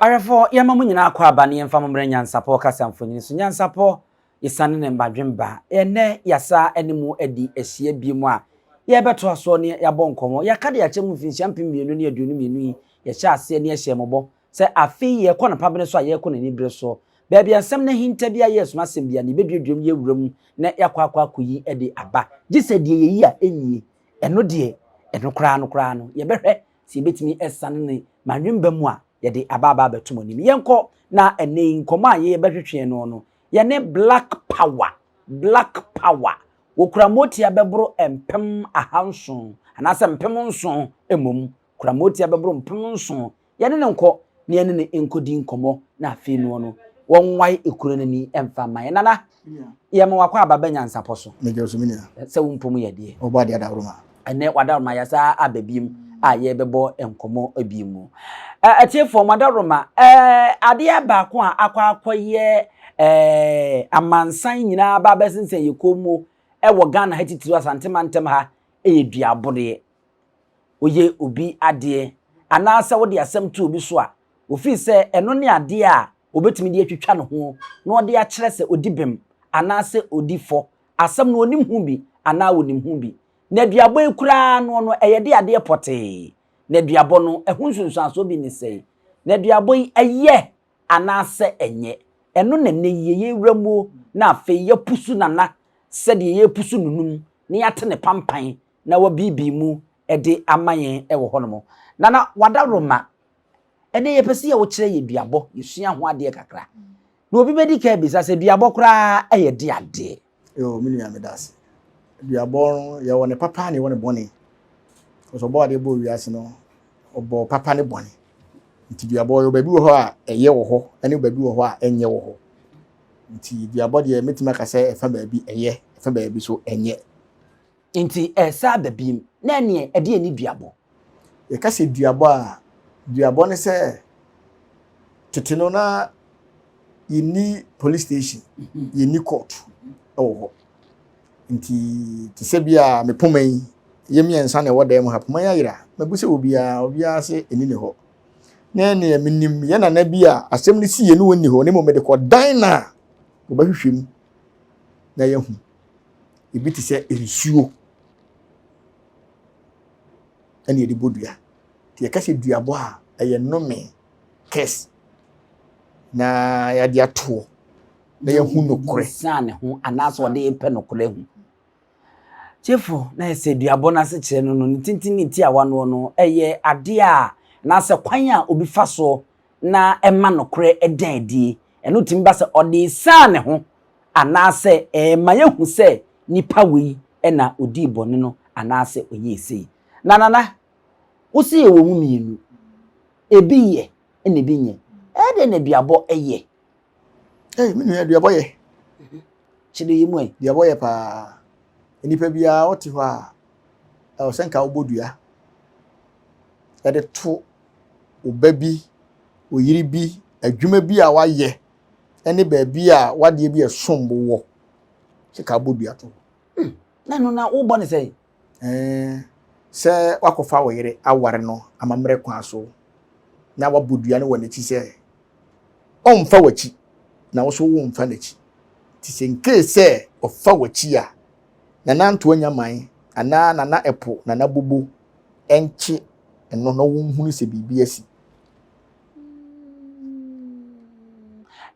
Ahwɛfoɔ, yɛma mo nyinaa akɔ aba ne yɛmfa mo mmerɛ Nyansapɔ kasa mfonini so. Nyansapɔ, yɛsane ne mbadwemba. Ɛnnɛ yɛasa ne mo adi ahyia biom a yɛrebɛtoa soɔ ne yɛabɔ nkɔmmɔ. Yɛaka de akyɛ mu mfinhyia 2022 yi, yɛhyɛ aseɛ ne yɛhyɛɛ mo bɔ sɛ afe yi yɛrekɔ no pabene so a yɛrekɔ no anibere soɔ. Baabi a nsɛm no ahinta biara yɛ asuma asɛm biara no, yɛbɛduadua mu yɛawura mu na yɛakɔ akɔ akɔyi de aba. Gye sɛ deɛ yɛyi a ɛnnie. Ɛno deɛ, ɛno koraa no koraa no, yɛbɛhwɛ sɛ yɛbɛtumi asiane ne manwemba mu a yɛde aba aba abɛto mo anim. Yɛnkɔ na ɛnnɛ yi nkɔmmɔ a yɛbɛhwehwɛ no no, yɛne Black Power, Black Power, wɔkura motia bɛboro 7000 anaasɛ 7000 mmom, kura motia bɛboro 7000. Yɛne no nkɔ na yɛne no nkɔdi nkɔmmɔ na afei noɔ no, wɔnwae ekuro no ani mfa mma yɛn. Nana, yɛma wakɔ aba bɛ nyansapɔ so. Megye wo so, me nua. Sɛ wo mpom yɛ deɛ. Ɔbɔ adeɛ adaworoma. Ɛnɛ wadaworoma yɛasa aba biem a yɛbɛbɔ nkɔmmɔ bi mu. Atiefoɔ mo adaworoma, adeɛ baako a akɔ akɔyɛ amansan nyinaa ba abɛsensɛn yɛ kɔn mu wɔ Ghana ha titiriw Asante mantam ha yɛ duabodeɛ. Woyɛ obi adeɛ anaasɛ wode asɛm to obi so a, ofii sɛ ɛno ne adeɛ a obetumi de atwitwa ne ho na ɔde akyerɛ sɛ odi bem anaasɛ odi fɔ. Asɛm no onim ho bi anaa onim ho bi. Na aduabɔ yi koraa no no ɛyɛ de adeɛ pɔtee. Na aduabɔ no ɛho nsunsuansoɔ bi ne sɛn? Na aduabɔ yi ɛyɛ anaasɛ ɛnyɛ? Ɛno na nnɛ yi yɛwura mu na afei yɛpusu Nana sɛdeɛ yɛpusu nunum na yɛate ne pampan na wabiibii mu de ama yɛn wɔ hɔnom. Nana Wadaroma, ɛnɛ yɛpɛ sɛ yɛwokyerɛ yɛ duabɔ, yɛsua ho adeɛ kakra. Na obi bɛdi kan bisa sɛ duabɔ koraa yɛ de adeɛ? Yo, me nua, meda ase. Duabɔ no, yɛwɔ ne papa na yɛwɔ ne bɔne. Ɔsɛ ɔbɔ adeɛ bɔɔ wiase no, ɔbɔɔ papa ne bɔne. Nti duabɔ yɛwɔ baabi wɔ hɔ a ɛyɛ wɔ hɔ, ɛne baabi wɔ hɔ a ɛnyɛ wɔ hɔ. Nti duabɔ deɛ mɛtumi aka sɛ ɛfa baabi ɛyɛ, ɛfa baabi so ɛnyɛ. Nti ɛsa aba biem, na ɛneɛ ɛdeɛ ne duabɔ? Yɛka sɛ duabɔ a, duabɔ ne sɛ tete no na yɛnni police station, yɛnni court wɔ hɔ. Nti te sɛ bi a me poma yi, yɛ mmiɛnsa na ɛwɔ dan mu ha, poma yi ayera. Mabu sɛ obiara, obiara sɛ ɛni ne hɔ. Na ɛneɛ menim yɛ nana bi a asɛm no si yɛ ne wɔnni hɔ, na mmom mede kɔdan no a wɔbɛhwehwɛ mu na yɛahu. Ebi te sɛ nsuo ɛna yɛde bɔ dua. Nti yɛka sɛ duabɔ a, ɛyɛ nnome, curse, na yɛde atoɔ na yɛahu nokorɛ. San ne ho anaasɛ ɔde repɛ nokorɛ ahu. Tiefo, na yɛ sɛ duabɔ no ase kyerɛ no no, ne tenten ne tiawa noɔ no, ɛyɛ adeɛ a anaasɛ kwan a obi fa soɔ na ɛma nokorɛ da adie. Ɛno tumi ba sɛ ɔde resan ne ho anaasɛ ɛrema yɛahu sɛ nipa wei na odii bɔne no anaasɛ ɔyɛɛ sei. Na Nana, wo se yɛwɔ mu mmienu, ebi yɛ na ebi nyɛ. Ɛyɛ dɛn na duabɔ yɛ? Hey, me nua, duabɔ yɛ. Kyerɛ yɛ mu ɛ. Duabɔ yɛ paa. Nnipa biara wote hɔ a, ɛwɔ sɛ nka wobɔ dua ɛde to wo ba bi, wo yere bi, adwuma bi a wayɛ ne baabi a wadeɛ bi a ɛsom bo wɔ sɛ ka bɔ dua to. Na ɛno na wobɔ ne sɛn? Ɛɛ, sɛ wakɔfa wo yere aware no amammerɛ kwan so na wabɔ dua no wɔ n'akyi sɛ ɔmfa w'akyi na wo so womfa n'akyi. Nti sɛ nkee sɛ ɔfa w'akyi a, Nana Ntoa Nyaman anaa Nana Ɛpo Nana Bobo ɛnkye ɛno na wɔnhunu sɛ biribi asi.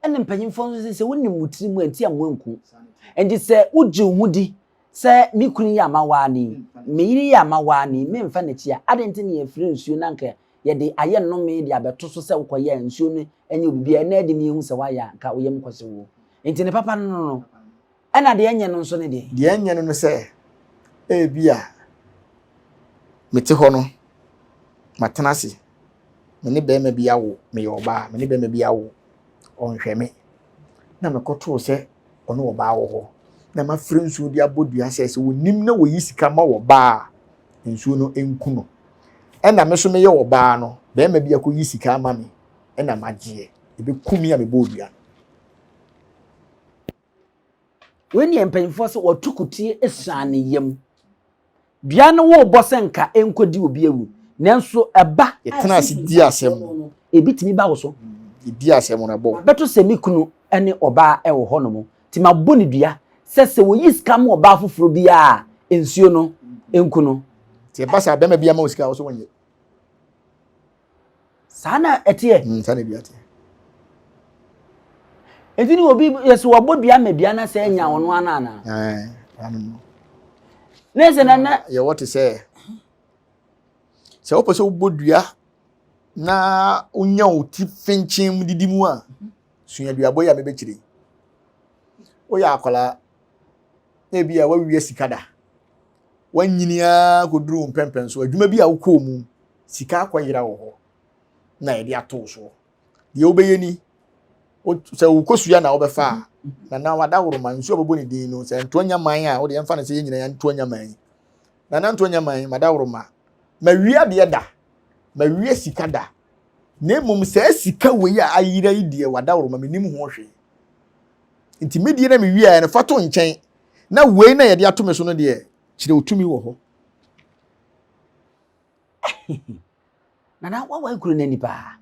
Ɛna mpanyinfoɔ nso sɛ sɛ wonim wo tiri mu a nti a mo anku. Nti sɛ wogye wo ho di sɛ me kunu yi ama waa ni, me yere yi ama waa ni, memfa n'akyi a, adɛn nti na yɛfrɛ nsuo na anka yɛde ayɛ nnome de abɛto so sɛ wokɔyɛ a nsuo no nyɛ obibi a ɛnna adi ne yɛhu sɛ woayɛ a nka wo yam kɔhye wo. Nti ne papa no no no. Ɛna deɛ ɛnyɛ no nso ne deɛ? Deɛ ɛnyɛ no no sɛ, ebia mete hɔ no, matena ase, me ne barima bi awo, meyɛ ɔbaa, me ne barima bi awo, ɔnhwɛ me. Na mekɔtoo sɛ ɔne ɔbaa wɔ hɔ, na mafrɛ nsuo de abɔ dua sɛ sɛ wɔnim na wɔyi sika ma ɔbaa a, nsuo no nku no. Ɛna me nso meyɛ ɔbaa no, barima bi akɔyi sika ama me, ɛna magyeɛ. Ɛbɛku me a mebɔɔ dua no. Wei ne mpanyinfoɔ sɛ wɔto kutie esuan ne yam. Dua no wobɔ sɛ nka ɛnkɔdi obi awu, nanso ɛba. Yɛtena ase di asɛm no. Ebi tumi ba wo so. Yɛdi asɛm no ɛbɔ. Bɛto sɛ me kunu ne ɔbaa wɔ hɔnom, nti mabɔ no dua sɛ sɛ wɔyi sika ma ɔbaa foforɔ biara a, nsuo no nku no. Nti ɛba saa bɛrima bi ama wo sika a, wo so wonyɛ. Saa na ɛteɛ. Saa na dua teɛ. Nti ne obi yɛ sɛ wɔbɔ dua ma dua na sɛ anya ɔno ana anaa? Ɛɛ, ano no. Ne sɛ na na. Yɛwɔ te sɛ sɛ wopɛ sɛ wobɔ dua na wonya wo ti fenkyen mu didi mu a, sua duabɔ yi a mebɛkyerɛ yi. Woyɛ akwadaa na ebi a woawia sika da, woanyini ara kɔduru wo mpɛmpɛn so, adwuma bi a wokɔɔ mu, sika akɔyera wɔ hɔ na yɛde ato wo soɔ. Deɛ wobɛyɛ ni, sɛ wokɔsua na wobɛfa a, Nana Wadaworoma, nsuo a wɔbɛbɔ ne din no, sɛ ntoa nya man a, wode yɛmfa no sɛ yɛn nyinaa yɛntoa nya man yi. Nana ntoa nya man, Madaworoma, mawia deɛ da, mawia sika da, na mmom saa sika wei a ayera yi deɛ Wadaworoma, mennim ho hwee. Nti me deɛ na mewiaeɛ no, fa to nkyɛn, na wei na yɛde ato me so no deɛ, kyerɛ wo tumi wɔ hɔ. Nana, wawae kuro no ani paa.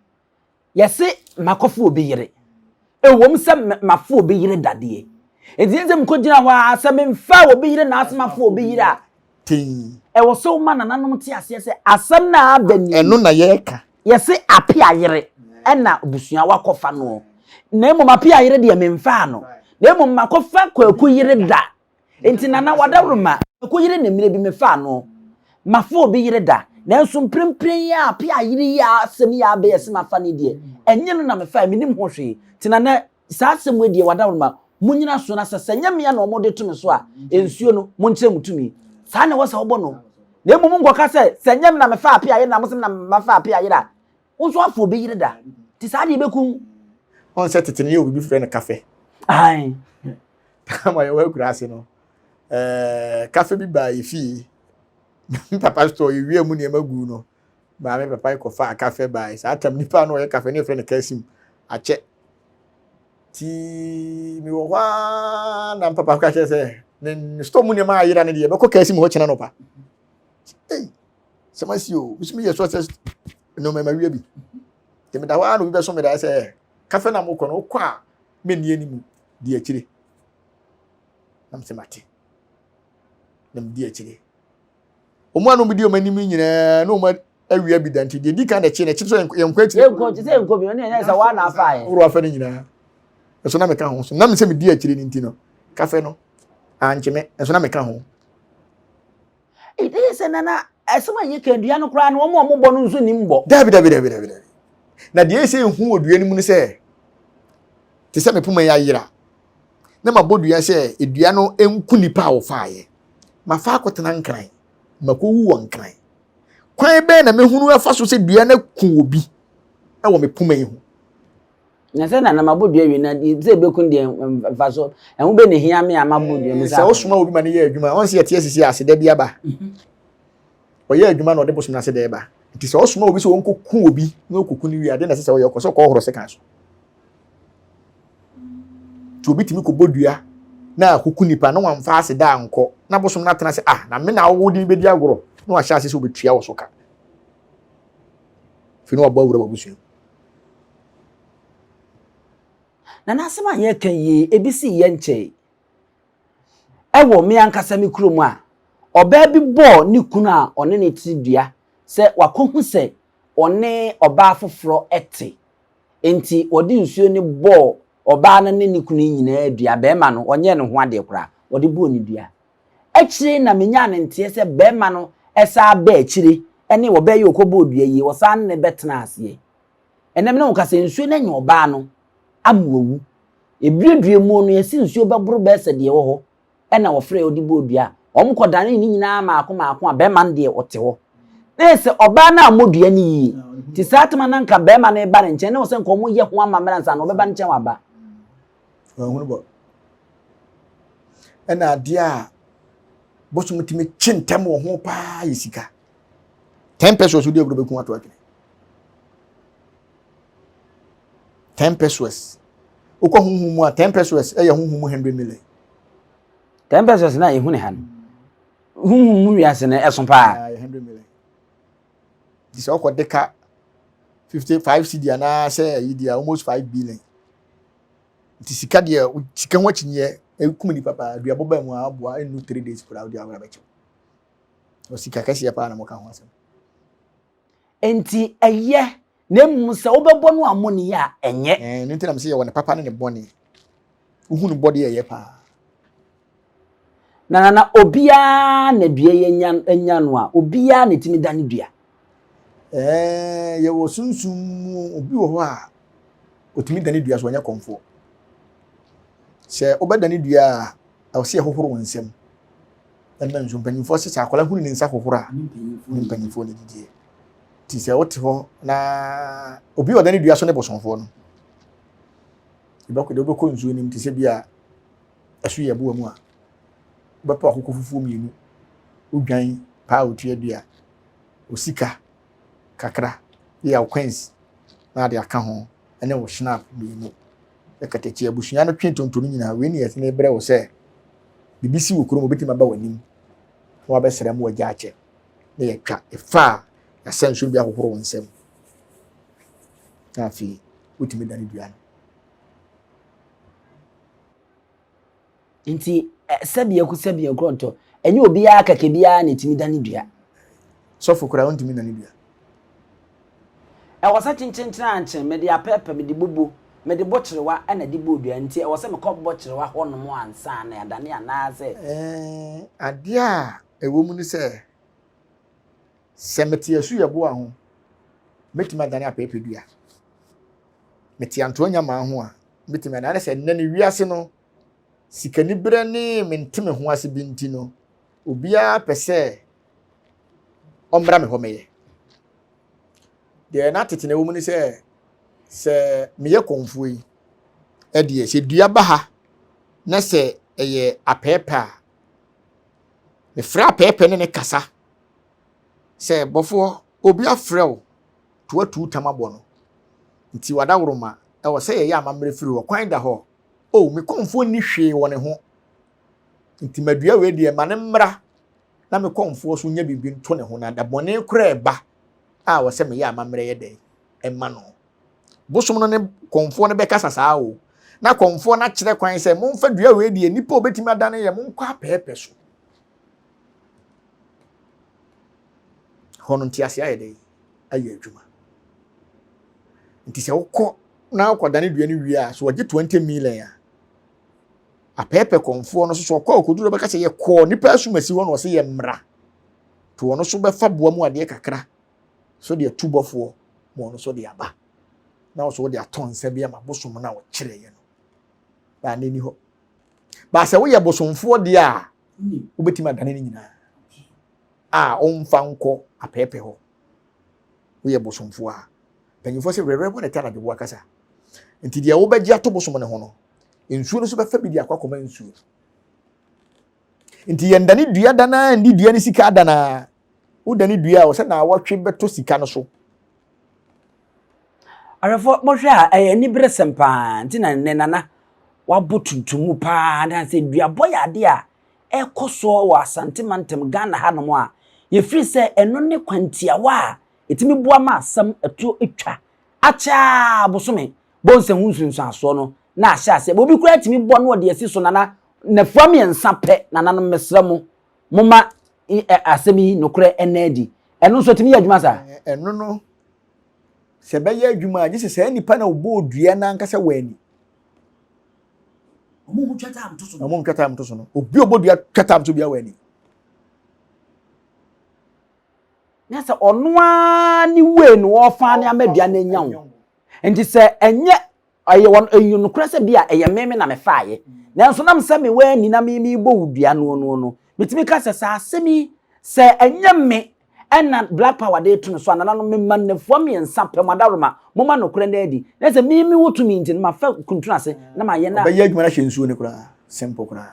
Yɛse makɔfa obi yere. Ɛwom sɛ mafa obi yere dadeɛ. Enti ɛnsɛ mekɔgyina hɔ ara sɛ memfaa obi yere na ase mafa obi yere a. Tee. Ɛwɔ sɛ woma nananom te aseɛ sɛ asɛm no a aba ni. Ɛno na yɛreka. Yɛse Apea yere ɛna abusua wakɔfa noɔ. Na mmom Apea yere deɛ memfaa no. Na mmom makɔfa Kwaku yere da. Enti Nana Wadaworoma, Kwaku yere na mmerɛ bi mefaa no. Mafa obi yere da, nanso mprempren yi a Appiah yere yi a asɛm yi a abɛyɛ sɛ mafa no yi deɛ, ɛnyɛ no na mefaeɛ, mennim ho hwee. Nti Nana, saa asɛm wei deɛ Wadaworoma, monnyina so na sɛ sɛ ɛnyɛ me a na wɔde to me so a, nsuo no, monkyerɛ mo tumi. Saa na ɛwɔ sɛ wobɔ no. Na mmom nkɔka sɛ, sɛ ɛnyɛ me na mefaa Appiah yere na mose me na mafa Appiah yere a, wo nso afa obi yere da. Nti saa deɛ ɛbɛku wo. Ɔn sɛ tete no yɛ obi frɛ no kafɛ. Ae. Time a yɛwɔ akuraase no, ɛɛ kafe bi baa yɛ fie. Me papa store yɛwia mu nneɛma guu no. Maame papa kɔfaa kafe bae. Saa tam nipa no ɔyɛ kafe no yɛfrɛ no Kasim. Akyɛ. Ti mewɔ hɔ ara na papa ka kyerɛ sɛ ne store mu nneɛma ayera no deɛ bɛkɔ Kasim hɔ kyena nɔpa. Ei, sɛ masi o, mesi meyɛ sure sɛ nneɛma ma wia bi. Nti meda hɔ ara na obi bɛso me daeɛ sɛ kafe na mokɔ no wokɔ a menni anim di akyire. Na mesɛ mate. Na medi akyire. Wɔn a na wɔdi wɔn anim nyinaa na wɔn awia bi da nti deɛ di kan na ɛkyi na ɛkyi sɛ yɛn nkɔ akyire. Yɛn nkɔ sɛ yɛn nkɔ bi ɔne yɛn sɛ wɔn na afa yɛ. Woro afa ne nyinaa. Ɛso na meka ho so na mesɛ medi akyire ne nti no kafe no ankye me nso na meka ho. Ɛyɛ sɛ nana ɛsɛm a yɛka dua no koraa no wɔn a wɔbɔ no nso nim bɔ. Dabi dabi dabi dabi dabi. Na deɛ ɛsɛ ehu wɔ dua no mu no sɛ te sɛ me poma yi ayera na mabɔ dua sɛ dua no nku nipa a wɔfaeɛ. Mafa akɔtena Nkran, makɔwu wɔ Nkran. Kwan bɛn na mɛhunu afa so sɛ dua no aku obi wɔ me poma yi ho? Na sɛ nana mabɔ dua wie na sɛ ɛbɛku deɛ mfa so ɛho bɛ na ɛhia me a mabɔ dua mu sɛ wosoma obi ma no yɛ adwuma ɔn sɛ yɛte asisi aseda bi aba ɔyɛ adwuma na ɔde bosom no ase dɛ ba nti sɛ ɔsoma obi sɛ ɔnkɔku obi na ɔkɔku no wie ade na ɛsɛ sɛ ɔyɛ ɔkɔ sɛ ɔkɔhoro sekan so nti obi tumi kɔbɔ dua na akɔku nipa na wamfa aseda ankɔ na bosom no atena sɛ ah na me na wode me bɛdi agorɔ na wahyɛ ase sɛ ɔbɛtua wɔ so ka fi na wabɔ awura w'abusua Na n'asɛm a yɛreka yi, ebi sii yɛn nkyɛe. Ɛwɔ me ankasa me kurom a, ɔbaa bi bɔɔ ne kunu a ɔne no te dua sɛ wakɔhu sɛ ɔne ɔbaa foforɔ te. Enti wɔde nsuo no bɔɔ ɔbaa no ne ne kunu nyinaa dua. Barima no, ɔnyɛɛ ne ho adeɛ koraa, wɔde bɔɔ no dua. Akyire na menyaa no nteɛ sɛ barima no san baa akyire ne ɔbaa yi a ɔkɔbɔɔ dua yi, ɔsan ne no bɛtenaa aseɛ. Ɛnnɛ me ne wo kasa yi, nsuo no anya ɔbaa no ama wawu. Ebiredue mu no, yɛsi nsuo bɛboro bɛyɛ sɛ deɛ ɛwɔ hɔ ɛna wɔfrɛ ɔde bɔɔ dua. Wɔn kɔdanee ne nyinaa maako maako a bɛrima no deɛ ɔte hɔ. Na yɛ sɛ ɔbaa no ammɔ dua no yie. Nti saa tama no anka bɛrima no reba ne nkyɛn na wɔ sɛ nka wɔn yɛ ho amammerɛ ansa na ɔbɛba ne nkyɛn waba. Wɔahunu bɔ. Ɛna adeɛ a bosom tumi kye ntɛm wɔ ho paa yɛ sika. 10 pesos wodi agorɔ bɛku ato atwene. 10 pesos. Wokɔ honhom mu a 10 pesos ɛyɛ honhom mu 100 million. 10 pesos na ɛhu ne ha no. Honhom mu wiase no ɛso paa. Ɛyɛ 100 million. Nti sɛ wokɔ de ka 55 cedi anaasɛ ayi deɛ almost 5 billion. Nti sika deɛ, sika ho akyinnyeɛ ɛkum nipa paa. Duabɔ baa mu a aboa ɛnnu 3 days koraa wode awora bɛkyɛw. Sika kɛseɛ paa na moka ho asɛm. Nti ɛyɛ, na mmom sɛ wobɛbɔ no amɔne a ɛnyɛ. Ɛno nti na mesɛ yɛwɔ ne papa ne ne bɔne. Wohu no bɔde ɛyɛ paa. Na na obiara na dua yi anya no a, obiara na ɛtumi da ne dua. Yɛwɔ sunsum mu, obi wɔ hɔ a otumi da ne dua so, ɔnyɛ kɔmfoɔ. Sɛ wobɛda ne dua a, ɛwɔ sɛ yɛhohoro wo nsam. Ɛma nso mpanyinfoɔ sɛ akwadaa hunu ne nsa hohoro a, ne mpanyinfoɔ ne didie. Nti sɛ wote hɔ na obi a ɔda ne dua so ne bosomfoɔ no, yɛbɛkɔ deɛ wobɛkɔ nsuo no mu te sɛ bi a ɛso yɛ boa mu a, wobɛpɛ akokɔ fufuo mmienu, wodwan paa otua dua, osika kakra, yɛ wo coins na ade aka ho, ɛne wo snap mmienu. Ɛkatakyi abusua no twe tonto no nyinaa, wei ne yɛtene brɛ wo sɛ biribi si wɔ kurom, obɛtumi aba w'anim na wabɛsrɛ mu wagya akyɛ, na yɛtwa ɛfa a yɛasɛ nsuo bi ahohoro wo nsam, na afei wotumi dane dua no. Nti sɛbi sɛbi nkorɔntɔ, ɛnyɛ obiara kɛkɛ biara na ɛtumi dane dua. Sɔfo koraa wontumi dane dua. Ɛwɔ sɛ kyenkyenkyen ankyen mede apɛɛpɛ, mede bobo, mede bɔ kyerewa ɛna de bɔ dua, nti ɛwɔ sɛ mekɔ bɔ kyerewa hɔnom ansa na yɛadane anaasɛ? Adeɛ a ɛwɔ mu ne sɛ, sɛ mete asu yɛ boa ho, mɛtumi adane apɛɛpɛ dua. Mete antoa nyamaa ho a, mɛtumi adane. Sɛ nnɛ no wiase no, sikaniberɛ ne mente me ho ase bi nti no, obiara pɛ sɛ ɔmmra me hɔ mɛyɛ. Deɛ na tete na ɛwɔ mu ne sɛ, sɛ meyɛ kɔmfoɔ yi, ɛdeɛ sɛ dua ba ha na sɛ ɛyɛ apɛɛpɛ a, mefrɛ apɛɛpɛ ne ne kasa sɛ bɔfoɔ obi afrɛ wo to atu tam abɔ no, nti wadaworoma ɛwɔ sɛ yɛyɛ amammerɛ firi hɔ, kwan da hɔ. O, me kɔmfoɔ nni hwee wɔ ne ho, nti madua wei deɛ ma ne mmra na me kɔmfoɔ so nya biribi nto ne ho, na da bɔne koraa ɛba a wɔ sɛ meyɛ amammerɛ yɛ dɛn ɛma no. Bosom no ne kɔmfoɔ no bɛkasa saa o, na kɔmfoɔ no akyerɛ kwan sɛ momfa dua wei deɛ nnipa a obɛtumi adane yɛ monkɔ apɛɛpɛ so. Hɔ no ntease ayɛ dɛn ayɛ adwuma. Nti sɛ wokɔ na wokɔdane dua no wie a, so wɔgye 20 million a, apɛɛpɛ kɔmfoɔ no so so ɔkɔ ɔkɔduru bɛka sɛ yɛkɔɔ nipa asumasi hɔ na ɔsɛ yɛ mmra, to ɔno so bɛfa boa mu adeɛ kakra so deɛ tu bɔfoɔ ma ɔno so de aba, na ɔso wode atɔ nsa bi ama bosom no a ɔkyerɛeɛ no baa n'ani hɔ. Baa sɛ woyɛ bosomfoɔ deɛ a, wobɛtumi adane no nyinaa a ɔmfa nkɔ apɛɛpɛ hɔ. Woyɛ bosomfoɔ a, mpanyinfoɔ sɛ werɛwerɛ bɔ ne ta anadwo boa kasa. Nti deɛ wobɛgye ato bosom no ho no, nsuo no so bɛfa bi de akɔ akɔma nsuo. Nti yɛndane dua danaa ndi dua ne sika danaa. Wodane dua a, ɔsɛ na awɔtwe bɛtɔ sika no so. Ahwɛfoɔ, mohwɛ a ɛyɛ aniberesɛm paa, nti na nnɛ nana wabɔ tuntum mu paa na sɛ duabɔ yɛ adeɛ a ɛkɔ soɔ wɔ Asante mantam Ghana hanom a, yɛfiri sɛ ɛno ne kwantiawa a ɛtumi boa ma asɛm ɛto twa akyɛ a bosome bɔnsɛ ho nsunsuansoɔ no na ahyɛ aseɛ. Obi koraa tumi bɔ na ɔde asi so nana nnafua mmiɛnsa pɛ. Nananom, mesrɛ mo, momma asɛm yi nokorɛ ɛnna adi. Ɛno nso ɛtumi yɛ adwuma saa? Ɛno no, sɛ ɛbɛyɛ adwuma a, gye sɛ saa nipa na ɔbɔɔ dua no ankasa wɔ ani. Ɔmo hu twa tam to so no. Ɔmo hu twa tam to so no. Obi ɔbɔ dua twa tam to bia wɔ ani. Na sɛ ɔno ara ne wei no ɔfa ne ama dua no anya wo. Nti sɛ ɛnyɛ ɛyɛ wɔn ɛyɛ nokorɛ sɛ bi a ɛyɛ meme na mefaeɛ, nanso nam sɛ mewɔ ani na me mebɔ wo dua no no no, metumi ka sɛ saa asɛm yi sɛ ɛnyɛ me ɛna Black Power de to no so a, nananom mema nnafua mmiɛnsa pɛ mo adaworoma moma nokorɛ no adi, na sɛ me mewɔ tumi nti no mafa kuntunu ase na mayɛ na ɔbɛyɛ adwuma no ahyɛ nsuo no koraa simple koraa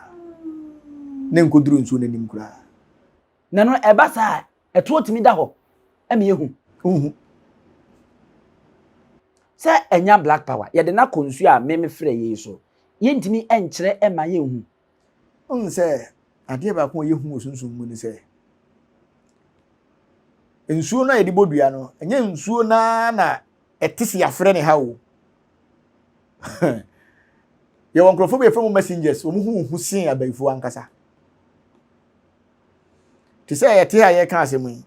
na nkɔduru nsuo no anim koraa. Na no ɛba saa a, ɛtoɔ tumi da hɔ ɛma yɛhu. Wohu. Sɛ ɛnya Black Power, yɛde no akɔ nsuo a me mefrɛ yei so, yɛntumi nkyerɛ ɛma yɛnhu. Wohu sɛ adeɛ baako a yɛhu wɔ sunsum mu ne sɛ, nsuo no a yɛde bɔ dua no, ɛnyɛ nsuo no ara na ɛte sɛ yɛafrɛ ne ha o. Yɛwɔ nkurɔfoɔ bi yɛfrɛ mu messengers, wɔn ho hu sen abayifoɔ ankasa. Te sɛ yɛte ha yɛka asɛm yi,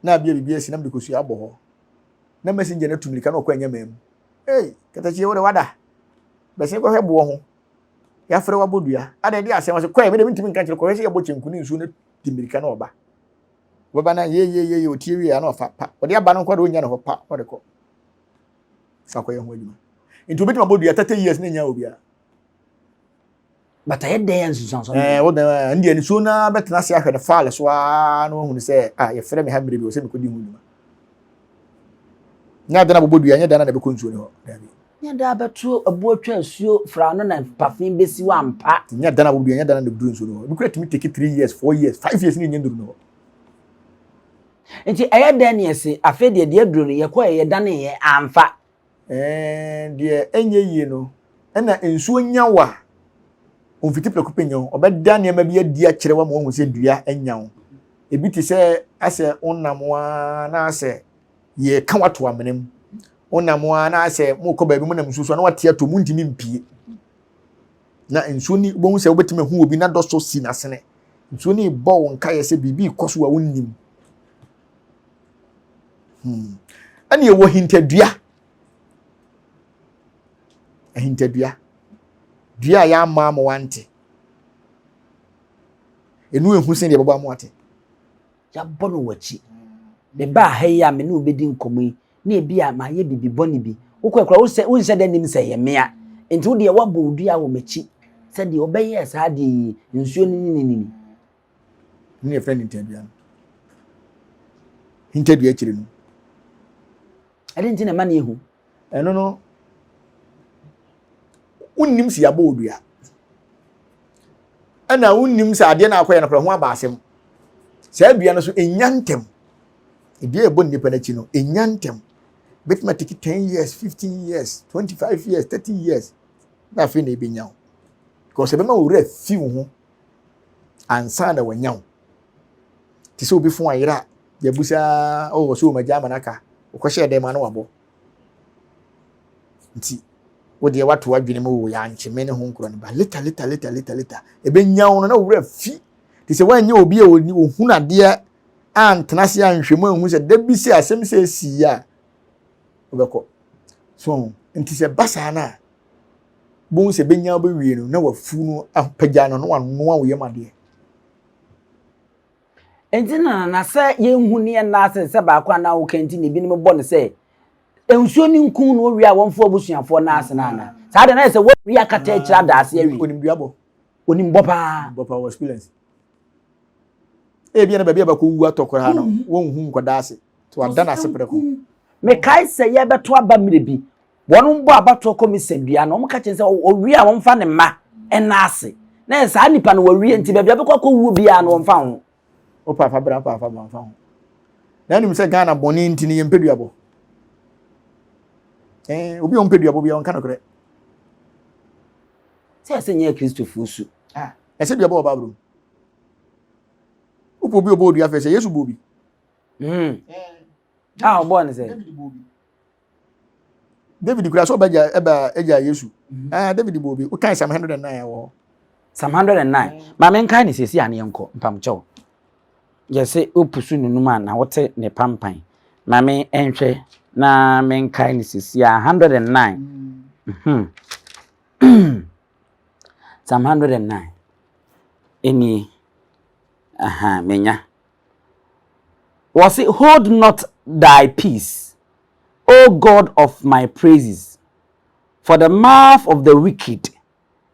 na abia biribi asi na mede kosua abɔ hɔ. Na messenger no atu mirika na ɔkɔ anyama mu. Ei, katakyie wo de wada. Bɛsen kɔhwɛ boɔ ho. Yɛafrɛ wabɔ dua. Ada ɛde asɛm ase kɔɛ, mede mentumi nka nkyerɛ kɔhwɛ sɛ yɛbɔ kyenku ne nsuo no di mirika na ɔba. Wɔbɛba na ye ye ye ye otie wie a na ɔfa pa. Ɔde aba no nkɔ de ɔnya ne hɔ pa na ɔde kɔ. Fa kɔyɛ ho adwuma. Nti obɛtumi abɔ dua 30 years na nya obiara. But ɛyɛ dɛn a nsunsuansoɔ no? Ɛɛ wo dɛn a ndeɛ nsuo no ara bɛtena ase ahwɛ no faale so ara na wahunu sɛ a yɛfrɛ me ha mmerɛ bi wɔ sɛ mekɔdi ho dwuma. Nyɛ adan abobɔ dua, nyɛ dan na bɛkɔ nsuo no hɔ. Daabi. Nyɛ dan abɛto abuo atwa asuo fra no na pafe bɛsi hɔ ampa. Nyɛ dan abobɔ dua, nyɛ dan na bɛduru nsuo no hɔ. Ebi kura tumi take 3 years, 4 years, 5 years ne nyɛ nduru no hɔ. Nti ɛyɛ dɛn ne yɛse afei deɛ deɛ aduro no yɛkɔɛ yɛdaneeɛ amfa. Ɛɛ deɛ ɛnyɛ yie no ɛna nsuo nya wo a ɔmfiti prɛko pɛ nya wo, ɔbɛda nneɛma bi adi akyerɛ wo ama woahu sɛ dua anya wo. Ebi te sɛ asɛ wonam ara na asɛ yɛka wato amena mu, wonam ara na asɛ mokɔ baabi monam nsuo so a na wate ato mu ntumi mpie. Na nsuo ni wobɛhu sɛ wobɛtumi ahu obi na dɔsɔ si n'asene. Nsuo ni bɔ wo nkaeɛ sɛ biribi rekɔ so a wonnim. Ɛne ɛwɔ hintadua. Ahintadua. Dua a yɛama ama wante. Ɛnu ehu sen deɛ ɛbɛbɔ ama wate. Yɛabɔ no w'akyi. Mebaa ha yi a me ne wo bɛdi nkɔmmɔ yi, na ebi a mayɛ biribi bɔne bi. Wokɔ akura wonsɛ dɛ nim sɛ ɛyɛ mmea. Nti wo deɛ woabɔ wo dua wɔ m'akyi sɛ deɛ ɔbɛyɛɛ saa adeɛ yi, nsuo no ne ne nini. Ne yɛfrɛ no ntadua no. Ntadua akyiri no. Ɛde nti na ɛma ne ehu. Ɛno no, wonnim sɛ yɛabɔ wo dua. Ɛna wonnim sɛ adeɛ no akɔyɛ no koraa ho aba asɛm. Saa dua no so ɛnya ntɛm. Dua ɛbɔ nnipa no akyi no, ɛnya ntɛm. Bɛtumi atiki 10 years, 15 years, 25 years, 30 years. Na afei na ɛbɛnya wo. Because ɛbɛma wo werɛ fi wo ho ansa na wanya wo. Te sɛ obi fon ayera a, yɛabusa, oh, ɔsɛ ɔmagya ama no aka. Wokɔhyɛɛ dɛm a na wabɔ. Nti, wo deɛ wato adwene mu wɔ yɛankye me ne ho nkorɔ no ba. Later, later, later, later, later. Ɛbɛnya wo no na wo werɛ fi. Te sɛ woanyɛ obi a ɔhunu adeɛ antena ase anhwɛ mu anhu sɛ da bi sɛ asɛm sɛ ɛsii a, wobɛkɔ. So, nti sɛ ba saa no a, bohu sɛ bɛnya wobɛwie no na wafu no apagya no na wanoa wo yam adeɛ. Nti na na sɛ yɛnhu ne yɛn ase sɛ baako anaa woka nti na ebinom bɔ no sɛ nsuo ne nku na owie a wɔmfa abusuafoɔ no ase no ana saa deɛ na yɛ sɛ wɔawie akata akyire ada ase awie. Onim duabɔ. Onim bɔ paa. Bɔ paa wɔ experience. Ebia na baabi a bɛkɔ wu atɔ koraa no wɔnhu nkɔda ase. To ada no ase prɛko. Mekae sɛ yɛbɛto aba mmerɛ bi wɔn bɔ abatoɔ kɔmisa dua no wɔn ka kyerɛ sɛ owie a wɔmfa ne mma ɛna ase na yɛ saa nipa no wɔwie nti baabi a bɛkɔ akɔ wuo biara no wɔmfa ho. O paafa bra paafa bra mfa ho. Na anim sɛ Ghana bɔne nti no yɛmpɛ duabɔ. Eh, obi a ɔmpɛ duabɔ biara ɔnka nokorɛ. Sɛ ɛsɛ nyɛ Kristofoɔ su. Ah, ɛsɛ duabɔ wɔ Bible mu. Wopɛ obi ɔbɔ odua fɛ sɛ Yesu bɔ obi. Ah, ɔbɔɔ ne sɛ. David kura sɛ ɔbɛgya ɛba ɛgya Yesu. Ah, David bɔ obi. Wokan Psalm 109 wɔ hɔ. Psalm 109. Maame nkae ne sɛsi a ne yɛnkɔ mpamkyɛw. Yɛsɛ wopusu nunum a na wote ne pampan. Maame nhwɛ na menkae ne sɛsi a 109. Mm. Psalm 109. Ɛnie. Aha, menya. Wɔse, Hold not thy peace, O God of my praises, for the mouth of the wicked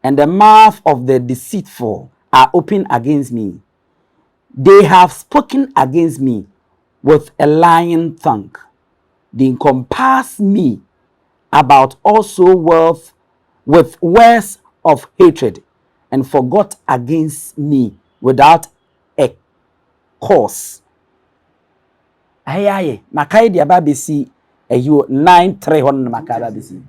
and the mouth of the deceitful are open against me. They have spoken against me with a lying tongue. They encompass me about also wealth with words of hatred and forgot against me without a cause. Ɛyɛ ayɛ makae de aba abɛsi ɛyi o 9:3 hɔ no na makae aba abɛsi.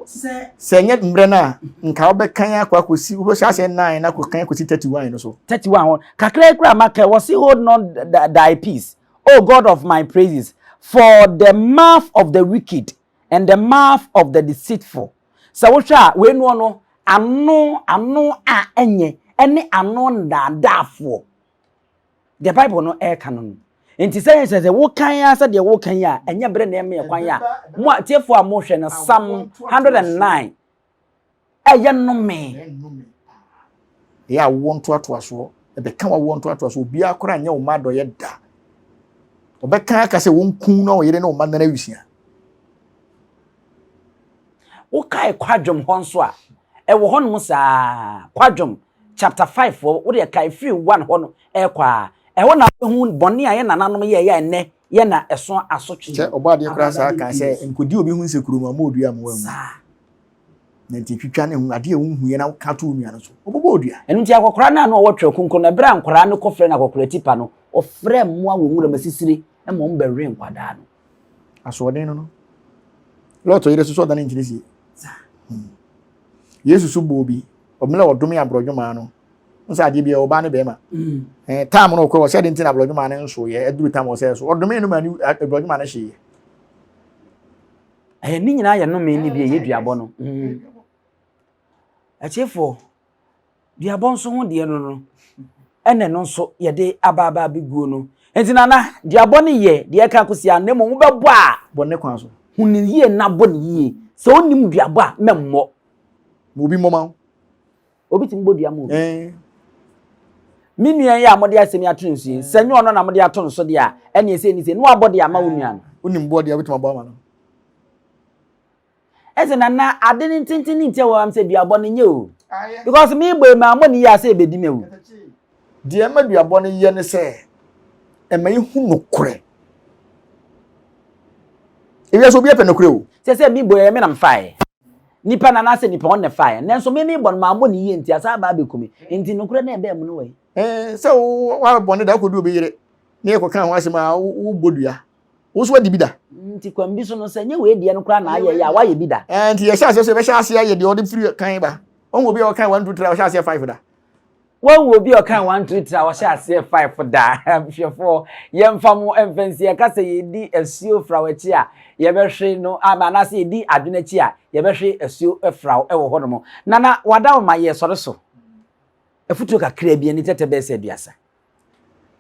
Sɛ sɛ ɛnyɛ mmerɛ no a nka wobɛkan akɔ akɔsi wobɛhyɛ aseɛ 9 na akɔkan akɔsi 31 no so. 31 hɔ kakra yi koraa maka wɔ se hold not thy peace, O God of my praises, for the mouth of the wicked. and the mouth of the deceitful. Sɛ wohwɛ a, wei noɔ no, ano ano a ɛnyɛ ɛne ano nnaadaafoɔ. Deɛ Bible no ɛreka no no. Nti sɛ yɛn sɛ sɛ wokan ara sɛ deɛ wokan yi a, ɛnyɛ bere na ɛma yɛ kwan a mo a tiefoɔ a mohwɛ no Psalm 109 ɛyɛ nnome. Ɛyɛ awoɔ ntoatoasoɔ, ɛbɛka w'awoɔ ntoatoasoɔ, obiara koraa nyɛ wo mma adɔeɛ da. Ɔbɛka aka sɛ wɔnku na ɔyere ne wo mma nana awisia. Wokae kwadwom hɔ nso a, ɛwɔ hɔnom saa, kwadwom chapter 5 hɔ, wode kae firi 1 hɔ no ɛkɔ a, ɛhɔ na wobɛhu bɔne a yɛn nananom yɛeɛ a ɛnnɛ yɛ na ɛso asotwe. Kyɛ ɔbɔ adeɛ koraa saa kan sɛ nkɔdi obi ho nsekuro no ama odua ama wamu. Na nti twitwa ne ho adeɛ a wonhuiɛ na woka to wo nua no so, ɔbɛbɔ odua. Ɛno nti akɔkoraa no a na ɔwɔ Twerɛ Kronkron no, ɛberɛ a nkwadaa no kɔfrɛ no akɔkoraa tipa no, ɔfrɛɛ mmoa wɔ nwuram asisire ma wɔbɛwee nkwadaa no. Asoɔden no no. Lot yere soso ɔdane nkyene sie. Hmm. Yesu so bɔɔ bi. Ɔmmerɛ a ɔdome aborɔdwomaa no. Nsa adeɛ bi ɔbaa ne bɛrima. Hmm. Eh, tam no ɔkɔ ɔsɛ de nti na aborɔdwomaa no nso yɛ aduru tam ɔsɛ so. Ɔdome no ma ne aborɔdwomaa no hyeeɛ. Ɛyɛ ne nyinaa yɛ nnome ne bi ɛyɛ duabɔ no. Hmm. Atiefoɔ, duabɔ nso ho deɛ no no, ɛna ɛno nso yɛde aba aba abɛguo no. Nti nana, duabɔ no yɛ deɛ ɛka akɔsi a, na mmom wobɛbɔ a, bɔ ne kwan so. Hu no yie na bɔ no yie. Sɛ wonim duabɔ a, mɛmmɔ. Ma obi mmɔ ma wo. Obi tumi bɔ dua ma obi. Eh. Me nua yi a mode asɛm yi ato ne so yi, sɛ nyɛ ɔno na mode ato no so deɛ a, ɛne ɛsɛ ni sɛ, na wabɔ de ama wo nua no. Wonim bɔ deɛ wobɛtumi abɔ ama no. Ɛsɛ na na ade ne ntenten ne ntia wɔ am sɛ duabɔ no nyɛ o. Because me bɔ ema mo ne yɛ asɛ ebedi me awu. Deɛ ɛma duabɔ no yɛ ne sɛ ɛma yɛhu nokorɛ. Ewiase obi apɛ nokorɛ o. Sɛ sɛ me bɔ yɛ me na mefaeɛ. Nipa na anaasɛ nipa ɔno na ɛfaeɛ. Nanso me me bɔ no mammɔ ne yie nti asan aba abɛku me. Nti nokorɛ no ɛbɛɛ mu no wɔ he? Ɛɛ sɛ wo wabɔ ne da akɔdu obi yere ne yɛkɔka ho asɛm a wobɔ dua. Wo nso wadi bi da. Nti kwan bi so no sɛ nyɛ wei deɛ no koraa na ayɛ yɛ a woayɛ bi da. Ɛɛ nti yɛhyɛ aseɛ sɛ yɛbɛhyɛ aseɛ ayɛ deɛ ɔde firi kan ba. Wɔn obi a ɔkan one two three a ɔhyɛ aseɛ five da. Wɔn obi a ɔkan one two three a ɔhyɛ aseɛ five da. Hwɛfoɔ yɛmfa mo mfa nsi yɛka sɛ yɛdi asuo fraw akyi a yɛbɛhwe no ama anaasɛ yɛdi adwene akyi a yɛbɛhwe asuo fraw wɔ hɔnom. Nana wada wo ma yɛsɔre so. Afutuo kakra bi ani tɛtɛ bɛyɛ sɛ aduasa.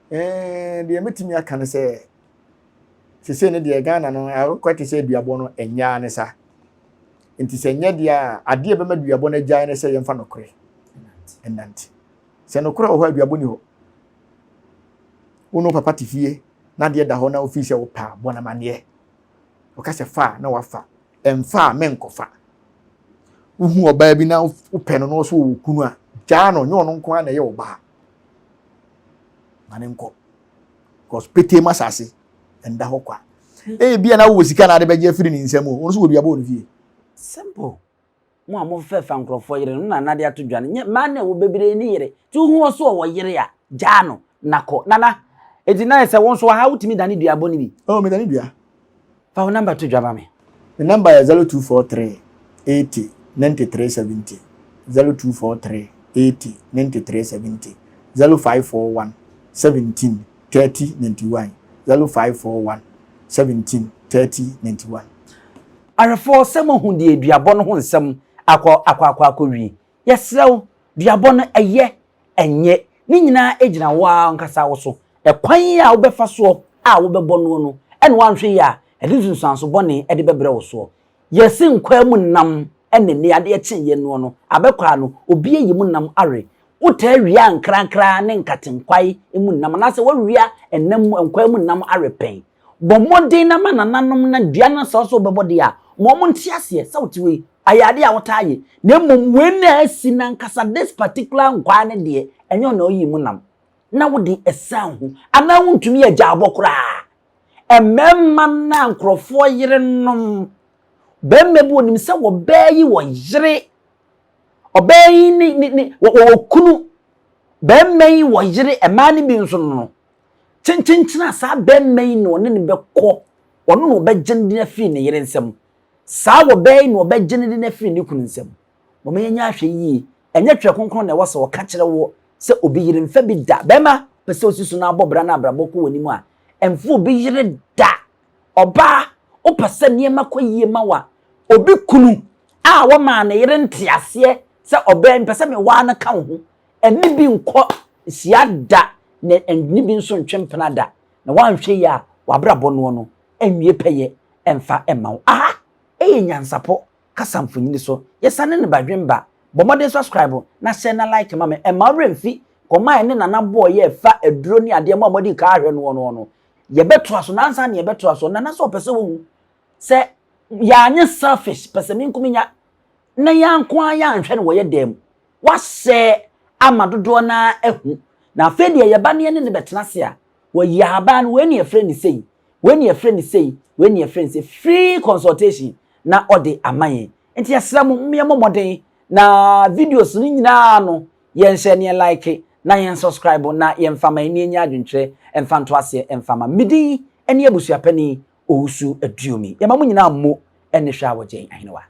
Ɛɛ deɛ mɛtumi aka no sɛ sesei no deɛ Ghana no akɔ te sɛ aduabɔ no ɛnyaa ne sa nti sɛ nyɛ deɛ a adeɛ bɛma duabɔ no agyae ne sɛ yɛmfa nokorɛ ɛnante sɛ nokorɛ wɔ hɔ aduabɔ ni hɔ wo ne wo papa te fie na adeɛ da hɔ na wofii sɛ wopɛ a bɔ no amanneɛ ɔka sɛ fa a na wafa ɛmfa a menkɔfa wohu ɔbaa bi na wopɛ no na ɔso wɔ kunu a gyaa no nyɛ ɔno nko ara na ɛyɛ ɔbaa ma ne nkɔ because petee mu asase ɛnda hɔ kwa ebi a na wowɔ sika na ade bɛgye afiri ne nsam o ɔno nso wɔ duabɔ wɔ ne fie. Simple. Mo a mofɛfa nkurɔfoɔ yere no na nana de ato dwa no nyɛ mmaa na ɛwɔ bebree ne yere nti wohu wɔ so ɔwɔ yere a gyaa no na kɔ nana eti na sɛ wo nso wɔ ha wotumi dane duabɔ no bi. Oh medane dua. Fa wo number to dwa ma me. Me number yɛ 0243 80 93 70, 0243 80 93 70, 0541 17 30 91, 0541 17 30 91. Ahwɛfoɔ sɛ moahu deɛ duabɔ no ho nsɛm akɔ akɔ akɔ akɔwie. Yɛsrɛ wo, duabɔ no ɛyɛ Ɛnyɛ. Ne nyinaa gyina wo ara ankasa wo so. Ɛkwan a wobɛfa soɔ a wobɛbɔ noɔ no na woanhwɛ yie a, ɛde nsunsuanso bɔne de bɛbrɛ wo soɔ. Yɛse nkwaa mu nam na nnɛ adeɛ kyeeɛ noɔ no, abɛkwaa no, obi ayi mu nam awe. Wotaa wia nkrankra ne nkatenkwae mu nam anaasɛ woawia ɛnam mu, nkwaa mu nam awe pɛn. Bɔ mmɔden na ma nananom na dua no sɛ wo sɛ wobɛbɔ deɛ a, ma wɔn nte aseɛ sɛ wote wei, ayɛ adeɛ a wotaa yɛ. Na mmom wei na asi no ankasa, this particular nkwaa no deɛ, ɛnyɛ ɔna ɔyii mu nam. Na wode asiane ho, anaa wontumi agyaabɔ koraa. Mmarima no a nkurɔfoɔ yerenom, barima bi onim sɛ wɔbaa yi wɔ yere, ɔbaa yi ne ne ne wɔwɔ kunu, barima yi wɔ yere, mmaa no bi nso no, Kyenkyenkyen a saa barima yi na ɔne no bɛkɔ, ɔno na ɔbɛgye no de no afiri ne yere nsam. Saa ɔbaa yi na ɔbɛgye no de no afiri ne kunu nsam. Momma yɛnyɛ ahwɛ yie. Ɛnyɛ Twerɛ Kronkron na ɛwɔ sɛ wɔka kyerɛ wo sɛ obi yere mfa bi da. Barima pɛ sɛ ɔsi so na abɔ bra na abrabɔ kɔ w'anim a, ɛmfa obi yere da. Ɔbaa, Wopɛ sɛ nneɛma kɔ yie ma wo a, obi kunu a wɔmaa ne yere nteaseɛ sɛ ɔbaa mpɛ sɛ mewaa no ka wo ho, ɛne bi nkɔ hyia da na ɛne bi nso ntwe mpena da. Na woanhwɛ yie a, w'abrabɔ noɔ no nwie pɛyɛ mfa mma wo. Aha yɛ Nyansapɔ kasa mfonini so. Yɛsane no badwemba. Bɔ mmɔden subscribe na hyɛ na like ma me. Mma wo werɛ mfi nkɔmmɔ a ɛne Nana bɔɔ yɛ ɛfa aduro ne adeɛ mo a moadi kan ahwɛ noɔ noɔ no. Yɛbɛtoa so na ansa na yɛbɛtoa so Nana sɛ ɔpɛ sɛ wohu sɛ yɛanyɛ selfish pɛsɛmenkominya na yɛn nko ara yɛanhwɛ no wɔ yɛ dan mu. Wahyɛ ama dodoɔ no ara ahu. Na afei deɛ yɛba ne yɛne no bɛtena ase a, wɔyi ahaban no, wei ne yɛfrɛ no sei, wei ne yɛfrɛ no sei, wei ne yɛfrɛ no sei, free consultation na ɔde ama yɛn. Nti yɛsrɛ mo, yɛmmɔ mmɔden na videos no nyinaa no yɛnhyɛ ne yɛn like na yɛn subscribe na yɛmfa ma yɛn ani adwenkyerɛ mfa nto aseɛ mfa ma. Me din ne abusuapanin Owusu Aduomi. Yɛma mo nyinaa mmo ne hwɛ a wɔgyɛn Ahenewa.